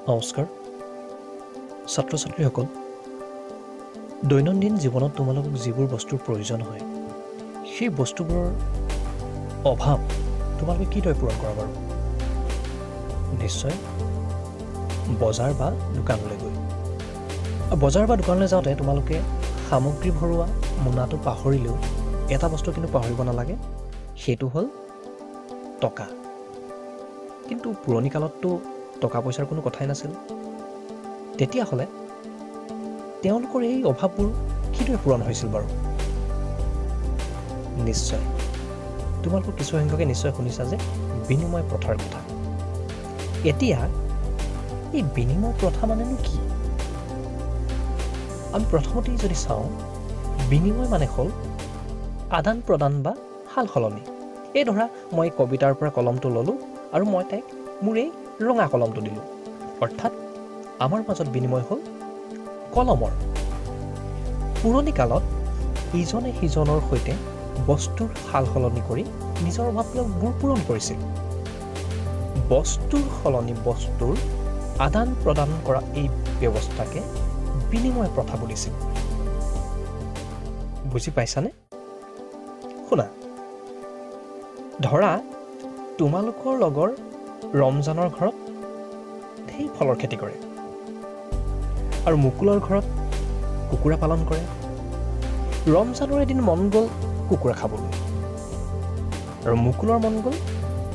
নমস্কাৰ ছাত্ৰ ছাত্ৰীসকল, দৈনন্দিন জীৱনত তোমালোকক যিবোৰ বস্তুৰ প্ৰয়োজন হয় সেই বস্তুবোৰৰ অভাৱ তোমালোকে কিদৰে পূৰণ কৰা বাৰু? নিশ্চয় বজাৰ বা দোকানলৈ গৈ। বজাৰ বা দোকানলৈ যাওঁতে তোমালোকে সামগ্ৰী ভৰোৱা মোনাটো পাহৰিলেও এটা বস্তু কিন্তু পাহৰিব নালাগে, সেইটো হ'ল টকা। কিন্তু পুৰণি কালততো টকা পইচাৰ কোনো কথাই নাছিল। তেতিয়াহ'লে তেওঁলোকৰ এই অভাৱবোৰ কিদৰে পূৰণ হৈছিল বাৰু? নিশ্চয় তোমালোকৰ কিছুসংখ্যকে নিশ্চয় শুনিছা যে বিনিময় প্ৰথাৰ কথা। এতিয়া এই বিনিময় প্ৰথা মানেনো কি? আমি প্ৰথমতেই যদি চাওঁ, বিনিময় মানে হ'ল আদান প্ৰদান বা সাল সলনি। এই ধৰা মই কবিতাৰ পৰা কলমটো ল'লোঁ আৰু মই তাইক মোৰ এই ৰঙা কলমটো দিলোঁ, অৰ্থাৎ আমাৰ মাজত বিনিময় হ'ল কলমৰ। পুৰণি কালত ইজনে সিজনৰ সৈতে বস্তুৰ সাল সলনি কৰি নিজৰ অভাৱবোৰ পূৰণ কৰিছিল। বস্তুৰ সলনি বস্তুৰ আদান প্ৰদান কৰা এই ব্যৱস্থাকে বিনিময় প্ৰথা বুলিছিল। বুজি পাইছানে? শুনা, ধৰা তোমালোকৰ লগৰ ৰমজানৰ ঘৰত ঢেৰ ফলৰ খেতি কৰে আৰু মুকুলৰ ঘৰত কুকুৰা পালন কৰে। ৰমজানৰ এদিন মন গ'ল কুকুৰা খাবলৈ আৰু মুকুলৰ মন গ'ল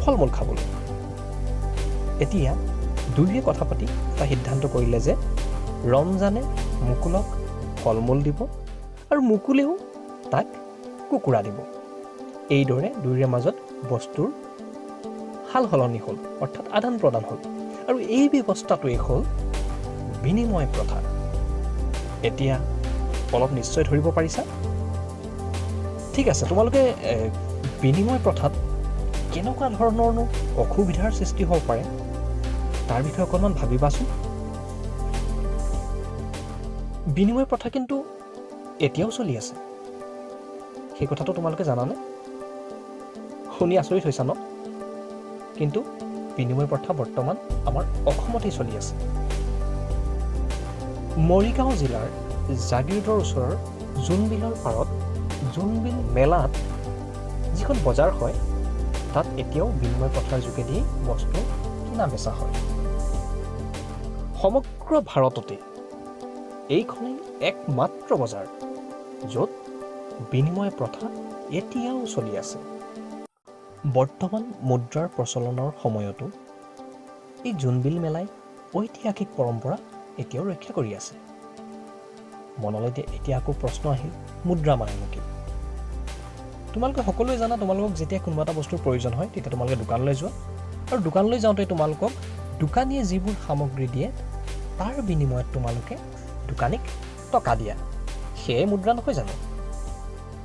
ফল মূল খাবলৈ। এতিয়া দুয়োৱে কথা পাতি এটা সিদ্ধান্ত কৰিলে যে ৰমজানে মুকুলক ফল মূল দিব আৰু মুকুলেও তাক কুকুৰা দিব। এইদৰে দুয়োৰে মাজত বস্তুৰ সাল সলনি হ'ল, অৰ্থাৎ আদান প্ৰদান হ'ল। আৰু এই ব্যৱস্থাটোৱেই হ'ল বিনিময় প্ৰথা। এতিয়া অলপ নিশ্চয় ধৰিব পাৰিছা। ঠিক আছে, তোমালোকে বিনিময় প্ৰথাত কেনেকুৱা ধৰণৰনো অসুবিধাৰ সৃষ্টি হ'ব পাৰে তাৰ বিষয়ে অকণমান ভাবিবাচোন। বিনিময় প্ৰথা কিন্তু এতিয়াও চলি আছে, সেই কথাটো তোমালোকে জানানে? শুনি আচৰিত হৈছা ন? কিন্তু বিনিময় প্ৰথা বৰ্তমান আমাৰ অসমতেই চলি আছে। মৰিগাঁও জিলাৰ জাগীৰোডৰ ওচৰৰ জোনবিলৰ পাৰত জোনবিল মেলাত যিখন বজাৰ হয় তাত এতিয়াও বিনিময় প্ৰথাৰ যোগেদি বস্তু কিনা বেচা হয়। সমগ্ৰ ভাৰততে এইখনেই একমাত্ৰ বজাৰ য'ত বিনিময় প্ৰথা এতিয়াও চলি আছে। বৰ্তমান মুদ্ৰাৰ প্ৰচলনৰ সময়তো এই জোনবিল মেলাই ঐতিহাসিক পৰম্পৰা এতিয়াও ৰক্ষা কৰি আছে। মনলৈ এতিয়া আকৌ প্ৰশ্ন আহিল, মুদ্ৰা মানেনো কি? তোমালোকে সকলোৱে জানা, তোমালোকক যেতিয়া কোনোবা এটা বস্তুৰ প্ৰয়োজন হয় তেতিয়া তোমালোকে দোকানলৈ যোৱা আৰু দোকানলৈ যাওঁতে তোমালোকক দোকানীয়ে যিবোৰ সামগ্ৰী দিয়ে তাৰ বিনিময়ত তোমালোকে দোকানীক টকা দিয়া, সেয়াই মুদ্ৰা নহয় জানো?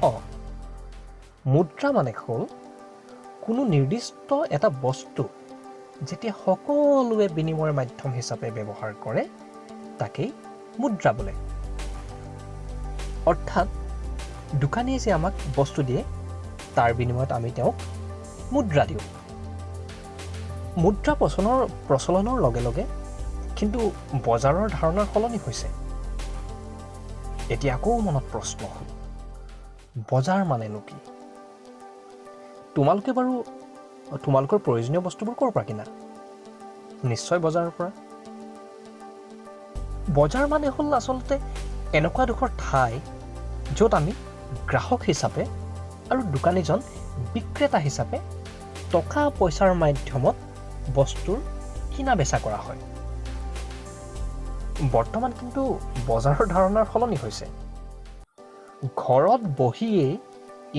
অঁ, মুদ্ৰা মানে হ'ল কোনো নিৰ্দিষ্ট এটা বস্তু যেতিয়া সকলোৱে বিনিময়ৰ মাধ্যম হিচাপে ব্যৱহাৰ কৰে তাকেই মুদ্ৰা বোলে। অৰ্থাৎ দোকানীয়ে যে আমাক বস্তু দিয়ে তাৰ বিনিময়ত আমি তেওঁক মুদ্ৰা দিওঁ। মুদ্ৰা প্ৰচলনৰ লগে লগে কিন্তু বজাৰৰ ধাৰণাৰ সলনি হৈছে। এতিয়া আকৌ মনত প্ৰশ্ন হ'ল, বজাৰ মানেনো কি? তোমালোকে বাৰু তোমালোকৰ প্ৰয়োজনীয় বস্তুবোৰ ক'ৰ পৰা কিনা? নিশ্চয় বজাৰৰ পৰা। বজাৰ মানে হ'ল আচলতে এনেকুৱা এডোখৰ ঠাই য'ত আমি গ্ৰাহক হিচাপে আৰু দোকানীজন বিক্ৰেতা হিচাপে টকা পইচাৰ মাধ্যমত বস্তুৰ কিনা বেচা কৰা হয়। বৰ্তমান কিন্তু বজাৰৰ ধাৰণাৰ সলনি হৈছে। ঘৰত বহিয়েই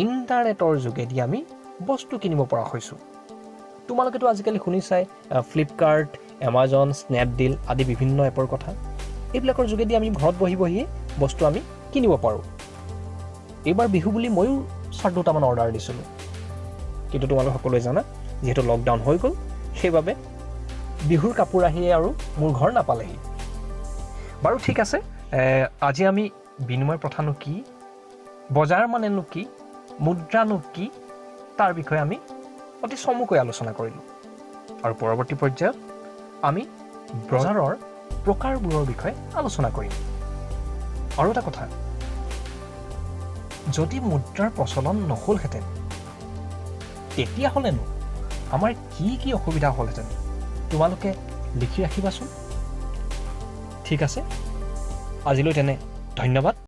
ইণ্টাৰনেটৰ যোগেদি আমি বস্তু কিনিব পৰা হৈছোঁ। তোমালোকেতো আজিকালি শুনিছাই ফ্লিপকাৰ্ট, এমাজন, স্নেপডিল আদি বিভিন্ন এপৰ কথা। এইবিলাকৰ যোগেদি আমি ঘৰত বহি বহিয়ে বস্তু আমি কিনিব পাৰোঁ। এইবাৰ বিহু বুলি ময়ো চাৰ্ট দুটামান অৰ্ডাৰ দিছিলোঁ, কিন্তু তোমালোক সকলোৱে জানা যিহেতু লকডাউন হৈ গ'ল সেইবাবে বিহুৰ কাপোৰ আহিয়ে আৰু মোৰ ঘৰ নাপালেহি। বাৰু ঠিক আছে, আজি আমি বিনিময় প্ৰথানো কি, বজাৰ মানেনো কি, মুদ্ৰানো কি তাৰ বিষয়ে আমি অতি চমুকৈ আলোচনা কৰিলোঁ। আৰু পৰৱৰ্তী পৰ্যায়ত আমি বজাৰৰ প্ৰকাৰবোৰৰ বিষয়ে আলোচনা কৰিম। আৰু এটা কথা, যদি মুদ্ৰাৰ প্ৰচলন নহ'লহেঁতেন তেতিয়াহ'লেনো আমাৰ কি কি অসুবিধা হ'লহেঁতেন তোমালোকে লিখি ৰাখিবাচোন। ঠিক আছে, আজিলৈ তেনে ধন্যবাদ।